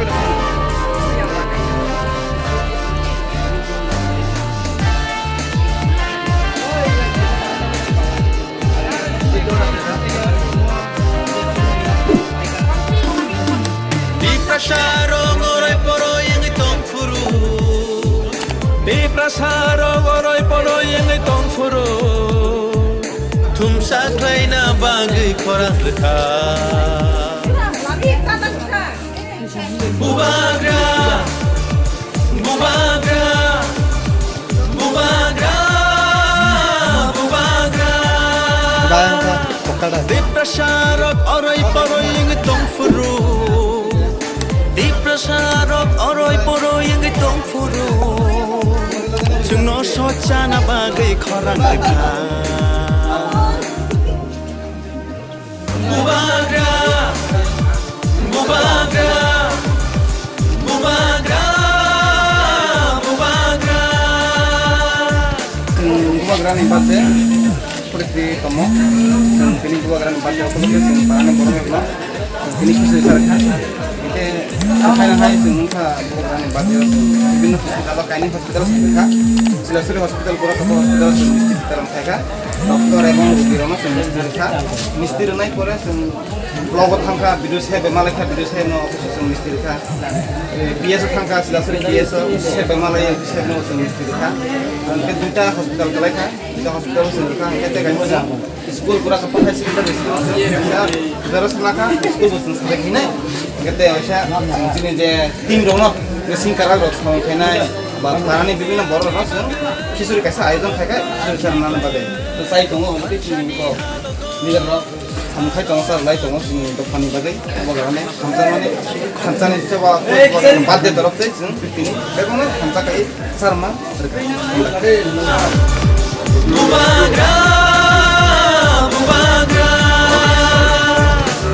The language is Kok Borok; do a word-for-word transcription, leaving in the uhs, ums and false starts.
Tiprasa rok oroi poroi wngwi tong phuru. Tiprasa rok oroi poroi wngwi tong phuru. Thumsa khlaina bagwi khorang rwkha. Bubagra, bubagra, bubagra, bubagra. Bubagra, bubagra. Tiprasa rok oroi poroi wngwi tong phuru. Tiprasa rok oroi poroi wngwi tong phuru. Chwngno sochana bagwi khorang rwkha. Bubagra, bubagra, bubagra, bubagra. Bubagra ni birthday, purti tomo. Tini bubagra ni birthday, purti sini parani borok ni. Tini kisi sar kha. Ite, khaina hai sini kha, bubagra ni birthday, bibhinno hospital, kaini hospital sini kha. Silasuri hospital, pura hospital sini, hospital khai kha. Doctor ebong rugi rokno chwng misti rwkha. Misti rwnai pore chwng blogo thangkha, B D O sir bai malaikha, B D O sir no office o chwng misti rwkha. Eh, P S o thangkha, Silasuri P S o sir bai malai, sir no chwng misti rwkha. Hwnkhe duita hospital kwlaikha, duita hospital o chwng rwkha, hwnkhe tei kaisa school pura kha pathai secondary school o chwng rwkha, jero sanakha, school bo chwng salai khainai. Hwnkhe tei waisa chwng chini je team rokno, je singkar rok samung khainai, ba parani bibhinno borok rokno chwng khichuri kaisa ayojon khaikha, khichuri sanani bagwi. Chai tongo, omo tei chini kok leader rok samung khai tongo, cha rwlai tongo chini dophani bagwi. Obo karon hamjakmani, hamjakmani chaba birthday torof tei chwng tini bebakno hamjak khai charma rwkha. Bubagra,